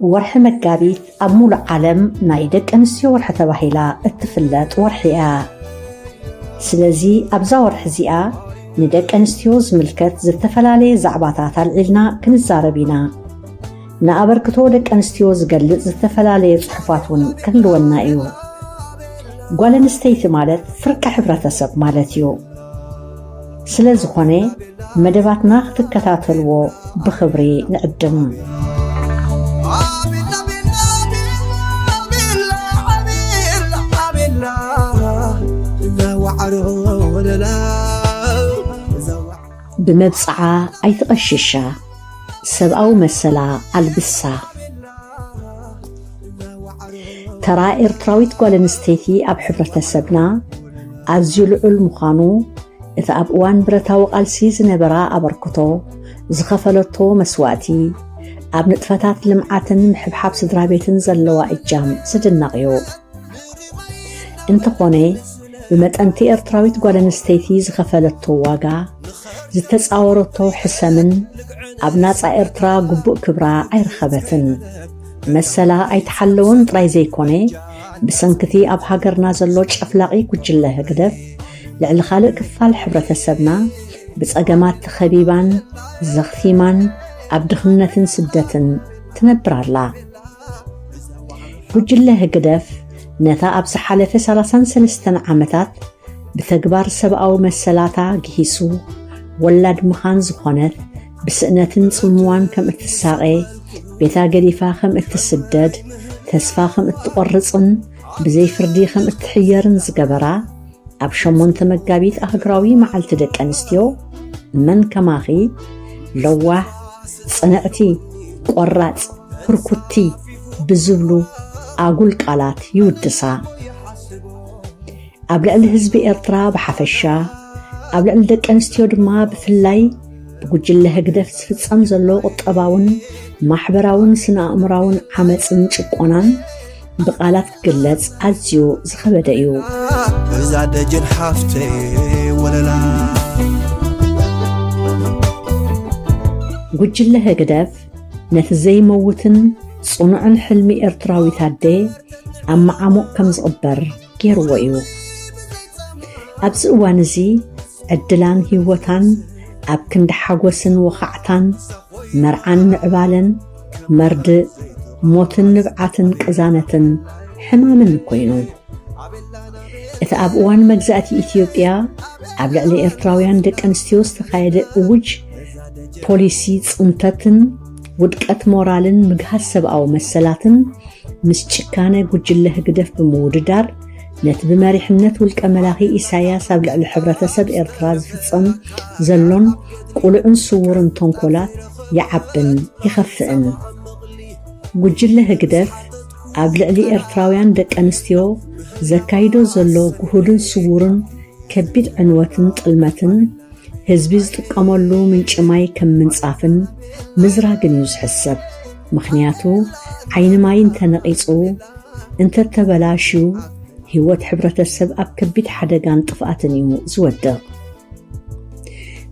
ወርሒ መጋቢት ኣብ ሙሉእ ዓለም ናይ ደቂ ኣንስትዮ ወርሒ ተባሂላ እትፍለጥ ወርሒ እያ። ስለዚ ኣብዛ ወርሒ እዚኣ ንደቂ ኣንስትዮ ዝምልከት ዝተፈላለየ ዛዕባታት ኣልዒልና ክንዛረብ ኢና። ንኣበርክቶ ደቂ ኣንስትዮ ዝገልጽ ዝተፈላለየ ጽሑፋት እውን ክህልወና እዩ። ጓል ኣንስተይቲ ማለት ፍርቂ ሕብረተሰብ ማለት እዩ። ስለ ዝኾነ መደባትና ክትከታተልዎ ብኽብሪ ንዕድም። ብመብጽዓ ኣይትቐሽሻ፣ ሰብኣዊ መሰላ ኣልብሳ። ተራ ኤርትራዊት ጓል ኣንስተይቲ ኣብ ሕብረተሰብና ኣዝዩ ልዑል ምዃኑ፣ እቲ ኣብ እዋን ብረታዊ ቃልሲ ዝነበራ ኣበርክቶ፣ ዝኸፈለቶ መስዋእቲ፣ ኣብ ንጥፈታት ልምዓትን ምሕብሓብ ስድራ ቤትን ዘለዋ እጃም ዝድነቕ እዩ። እንተኾነ፣ ብመጠንቲ ኤርትራዊት ጓል ኣንስተይቲ ዝኸፈለቶ ዋጋ፣ ዝተጻወረቶ ሕሰምን ኣብ ናጻ ኤርትራ ግቡእ ክብራ ኣይረኸበትን። መሰላ ኣይተሓለወን ጥራይ ዘይኮነ፣ ብሰንክቲ ኣብ ሃገርና ዘሎ ጨፍላቒ ጉጅለ ህግደፍ፣ ልዕሊ ካልእ ክፋል ሕብረተሰብና ብጸገማት ተኸቢባን ዘኽቲማን ኣብ ድኽነትን ስደትን ትነብር ኣላ። ጉጅለ ህግደፍ ነታ ኣብ ዝሓለፈ ሰላሳን ሰለስተን ዓመታት ብተግባር ሰብኣዊ መሰላታ ግሂሱ፣ ወላድ ምዃን ዝኾነት፣ ብስእነትን ጽምዋን ከም እትሳቐ፣ ቤታ ገዲፋ ከም እትስደድ፣ ተስፋ ከም እትቖርጽን ብዘይ ፍርዲ ከም እትሕየርን ዝገበራ፣ ኣብ ሸሞንተ መጋቢት ኣህግራዊ መዓልቲ ደቂ ኣንስትዮ፣ መን ከማኺ ለዋህ፣ ጽንዕቲ፣ ቆራጽ፣ ህርኩቲ ብዝብሉ ኣጉል ቃላት ይውድሳ። ኣብ ልዕሊ ህዝቢ ኤርትራ ብሓፈሻ፣ ኣብ ልዕሊ ደቂ ኣንስትዮ ድማ ብፍላይ፣ ብጉጅለ ህግደፍ ዝፍጸም ዘሎ ቁጠባውን ማሕበራውን ስነ-ኣእምራውን ዓመጽን ጭቆናን ብቓላት ክግለጽ ኣዝዩ ዝኸበደ እዩ። እዛ ደጀን ሓፍተይ ወለላ። ጉጅለ ህግደፍ ነቲ ዘይመውትን ጽኑዕን ሕልሚ ኤርትራዊት ኣደ ኣብ መዓሙቕ ከም ዝቕበር ገይርዎ እዩ። ኣብዚ እዋን እዚ ዕድላን ህይወታን ኣብ ክንዲ ሓጎስን ወኻዕታን፣ መርዓን ምዕባለን፣ መርድእ፣ ሞትን ንብዓትን ቅዛነትን ሕማምን ኮይኑ። እቲ ኣብ እዋን መግዛእቲ ኢትዮጵያ ኣብ ልዕሊ ኤርትራውያን ደቂ ኣንስትዮ ዝተኻየደ እውጅ ፖሊሲ ጽንተትን ውድቀት ሞራልን ምግሃስ ሰብኣዊ መሰላትን ምስ ጭካነ ጉጅለ ህግደፍ ብምውድዳር፣ ነቲ ብመሪሕነት ውልቀ መላኺ ኢሳያስ ኣብ ልዕሊ ሕብረተሰብ ኤርትራ ዝፍጸም ዘሎን ቁሉዕን ስዉርን ተንኮላት ይዓብን ይኸፍእን። ጉጅለ ህግደፍ ኣብ ልዕሊ ኤርትራውያን ደቂ ኣንስትዮ ዘካይዶ ዘሎ ግሁድን ስዉርን ከቢድ ዕንወትን ጥልመትን፣ ህዝቢ ዝጥቀመሉ ምንጪ ማይ ከም ምንጻፍን ምዝራግን እዩ ዝሕሰብ። ምኽንያቱ፣ ዓይኒ ማይ እንተነቒጹ፣ እንተተበላሽዩ፣ ህይወት ሕብረተሰብ ኣብ ከቢድ ሓደጋን ጥፍኣትን እዩ ዝወድቕ።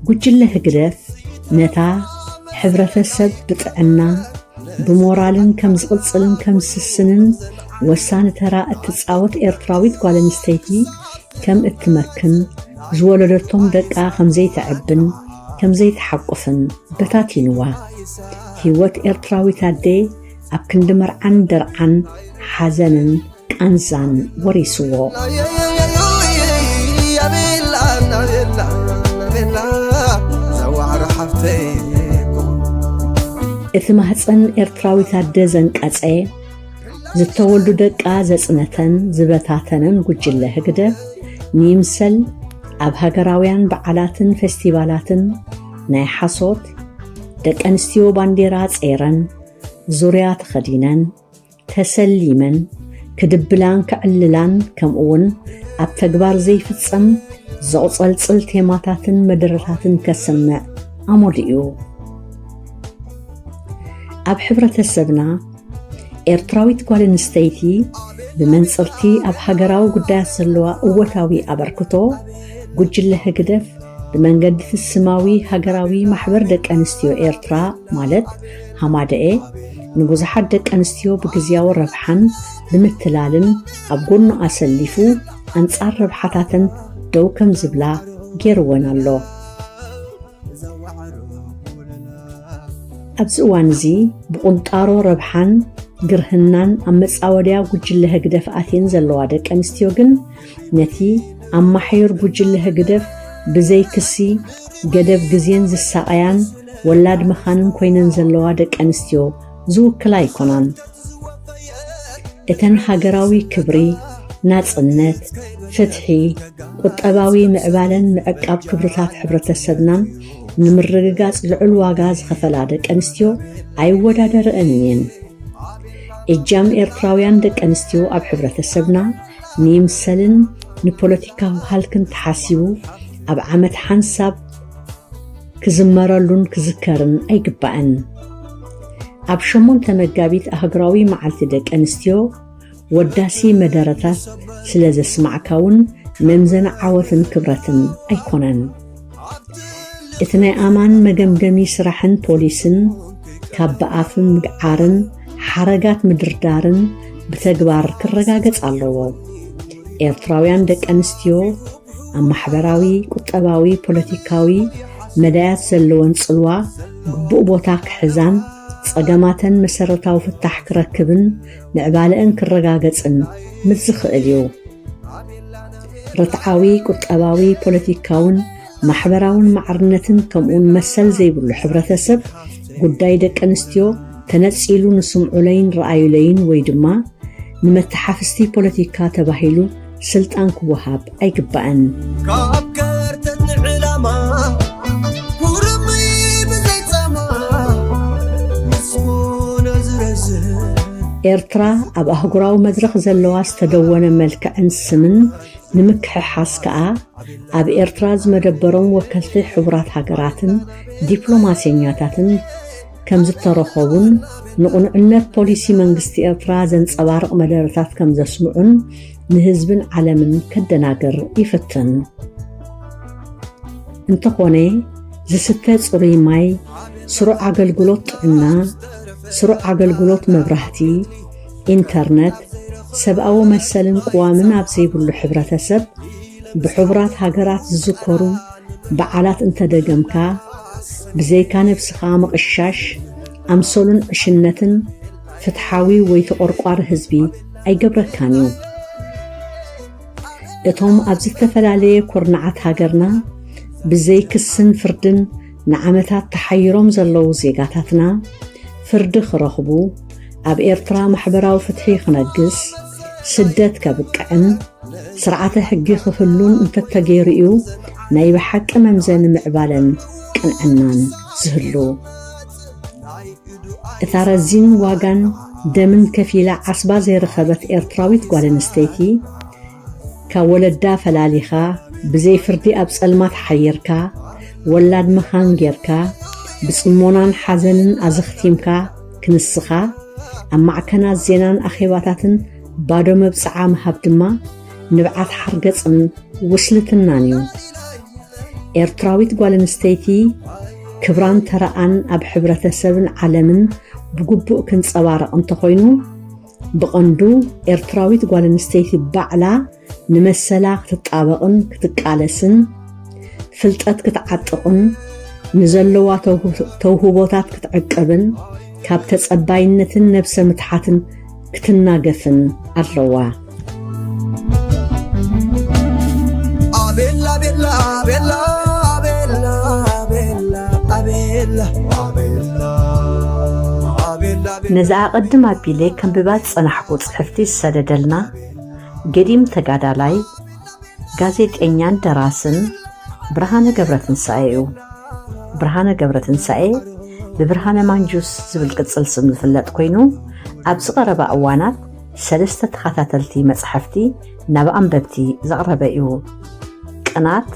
ጉጅለ ህግደፍ ነታ ሕብረተሰብ ብጥዕና፣ ብሞራልን ከም ዝቕጽልን ከም ዝስስንን ወሳኒ ተራ እትጻወት ኤርትራዊት ጓል ኣንስተይቲ ከም እትመክን፣ ዝወለደቶም ደቃ ከም ዘይተዕብን ከም ዘይተሓቁፍን በታቲንዋ። ህይወት ኤርትራዊት ኣደ ኣብ ክንዲ መርዓን ደርዓን፣ ሓዘንን ቃንዛን ወሪስዎ። እቲ ማህፀን ኤርትራዊት ኣደ ዘንቀፀ፣ ዝተወልዱ ደቃ ዘፅነተን ዝበታተነን ጉጅለ ህግደፍ ንይምሰል ኣብ ሃገራውያን በዓላትን ፌስቲቫላትን ናይ ሓሶት፣ ደቂ ኣንስትዮ ባንዴራ ጸይረን፣ ዙርያ ተኸዲነን፣ ተሰሊመን፣ ክድብላን ክዕልላን፣ ከምኡውን ኣብ ተግባር ዘይፍጸም ዘቑጸልጽል ቴማታትን መደረታትን ከስምዕ ኣመሉ እዩ። ኣብ ሕብረተሰብና፣ ኤርትራዊት ጓል ኣንስተይቲ ብመንጽርቲ ኣብ ሃገራዊ ጉዳያት ዘለዋ እወታዊ ኣበርክቶ፣ ጉጅለ ህግደፍ ብመንገዲ እቲ ስማዊ ሃገራዊ ማሕበር ደቂ ኣንስትዮ ኤርትራ፣ ማለት ሃማደኤ፣ ንብዙሓት ደቂ ኣንስትዮ ብግዝያዊ ረብሓን ብምትላልን ኣብ ጎኑ ኣሰሊፉ ኣንጻር ረብሓታተን ደው ከም ዝብላ ገይርወን ኣሎ። ኣብዚ እዋን እዚ ብቁንጣሮ ረብሓን ግርህናን ኣብ መጻወድያ ጉጅለ ህግደፍ ኣትየን ዘለዋ ደቂ ኣንስትዮ ግን ነቲ ኣማሓዩር ጉጅለ ህግደፍ ብዘይ ክሲ ገደብ ግዜን ዝሳቐያን ወላድ መኻንን ኮይነን ዘለዋ ደቂ ኣንስትዮ ዝውክላ ኣይኮናን። እተን ሃገራዊ ክብሪ፣ ናጽነት፣ ፍትሒ፣ ቁጠባዊ ምዕባለን ምዕቃብ ክብርታት ሕብረተሰብናን ንምርግጋጽ ልዑል ዋጋ ዝኸፈላ ደቂ ኣንስትዮ ኣይወዳደረእን እየን። እጃም ኤርትራውያን ደቂ ኣንስትዮ ኣብ ሕብረተሰብና ንይምሰልን ንፖለቲካዊ ሃልክን ተሓሲቡ ኣብ ዓመት ሓንሳብ ክዝመረሉን ክዝከርን ኣይግባእን። ኣብ ሸሞንተ መጋቢት ኣህግራዊ መዓልቲ ደቂ ኣንስትዮ ወዳሲ መደረታት ስለ ዘስማዕካ እውን መምዘኒ ዓወትን ክብረትን ኣይኮነን። እቲ ናይ ኣማን መገምገሚ ስራሕን ፖሊስን ካብ ብኣፍ ምግዓርን ሓረጋት ምድርዳርን ብተግባር ክረጋገጽ ኣለዎ። ኤርትራውያን ደቂ ኣንስትዮ ኣብ ማሕበራዊ፣ ቁጠባዊ፣ ፖለቲካዊ መዳያት ዘለወን ጽልዋ ግቡእ ቦታ ክሕዛን ጸገማተን መሰረታዊ ፍታሕ ክረክብን ምዕባለአን ክረጋገጽን ምስ ዝኽእል እዩ። ርትዓዊ፣ ቁጠባዊ፣ ፖለቲካውን ማሕበራውን ማዕርነትን ከምኡውን መሰል ዘይብሉ ሕብረተሰብ ጉዳይ ደቂ ኣንስትዮ ተነጺሉ ንስምዑለይን ረኣዩለይን ወይ ድማ ንመተሓፍስቲ ፖለቲካ ተባሂሉ ስልጣን ክወሃብ ኣይግባእን። ካብ ከርተት ንዕላማ ኩርምይ ብዘይጸማ ምስኩነ ዝረዝር። ኤርትራ ኣብ ኣህጉራዊ መድረኽ ዘለዋ ዝተደወነ መልክዕን ስምን ንምክሕሓስ ከኣ ኣብ ኤርትራ ዝመደበሮም ወከልቲ ሕቡራት ሃገራትን ዲፕሎማሴኛታትን ከም ዝተረኸቡን ንቕኑዕነት ፖሊሲ መንግስቲ ኤርትራ ዘንጸባርቕ መደረታት ከም ዘስምዑን ንህዝብን ዓለምን ከደናግር ይፍትን። እንተኾነ ዝስተ ጽሩይ ማይ፣ ስሩዕ ኣገልግሎት ጥዕና፣ ስሩዕ ኣገልግሎት መብራህቲ፣ ኢንተርነት፣ ሰብኣዊ መሰልን ቅዋምን ኣብ ዘይብሉ ሕብረተሰብ ብሕቡራት ሃገራት ዝዝከሩ በዓላት እንተደገምካ ብዘይካ ነብስኻ ምቕሻሽ ኣምሰሉን ዕሽነትን ፍትሓዊ ወይ ተቖርቋሪ ህዝቢ ኣይገብረካን እዩ። እቶም ኣብ ዝተፈላለየ ኩርናዓት ሃገርና ብዘይ ክስን ፍርድን ንዓመታት ተሓይሮም ዘለዉ ዜጋታትና ፍርዲ ክረኽቡ፣ ኣብ ኤርትራ ማሕበራዊ ፍትሒ ክነግስ፣ ስደት ከብቅዕን ስርዓተ ሕጊ ክህሉን እንተተገይሩ እዩ ናይ ብሓቂ መምዘኒ ምዕባለን ቅንዕናን ዝህሉ። እታ ረዚን ዋጋን ደምን ከፊላ ዓስባ ዘይረኸበት ኤርትራዊት ጓል ኣንስተይቲ ካብ ወለዳ ፈላሊኻ ብዘይ ፍርዲ ኣብ ጸልማት ሓይርካ ወላድ መኻን ጌርካ ብጽሞናን ሓዘንን ኣዘኽቲምካ ክንስኻ ኣብ ማዕከናት ዜናን ኣኼባታትን ባዶ መብጽዓ ምሃብ ድማ ንብዓት ሓርገጽን ውስልትናን እዩ። ኤርትራዊት ጓል ኣንስተይቲ ክብራን ተረኣን ኣብ ሕብረተሰብን ዓለምን ብግቡእ ክንጸባረቕ እንተኾይኑ ብቐንዱ ኤርትራዊት ጓል ኣንስተይቲ ባዕላ ንመሰላ ክትጣበቕን ክትቃለስን ፍልጠት ክትዓጥቕን ንዘለዋ ተውህቦታት ክትዕቅብን ካብ ተጸባይነትን ነብሰ ምትሓትን ክትናገፍን ኣለዋ። ነዚ ኣቐድም ኣቢለ ከንብባ ዝጸናሕኩ ጽሕፍቲ ዝሰደደልና ገዲም ተጋዳላይ፣ ጋዜጠኛን ደራስን ብርሃነ ገብረትንሳኤ እዩ። ብርሃነ ገብረትንሳኤ ብብርሃነ ማንጁስ ዝብል ቅጽል ስም ዝፍለጥ ኮይኑ፣ ኣብዚ ቀረባ እዋናት ሰለስተ ተኸታተልቲ መጻሕፍቲ ናብ ኣንበብቲ ዘቕረበ እዩ። ቅናት፣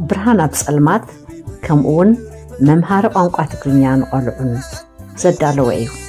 ብርሃን ኣብ ጸልማት፣ ከምኡውን መምሃሪ ቋንቋ ትግርኛ ንቖልዑን ዘዳለወ እዩ።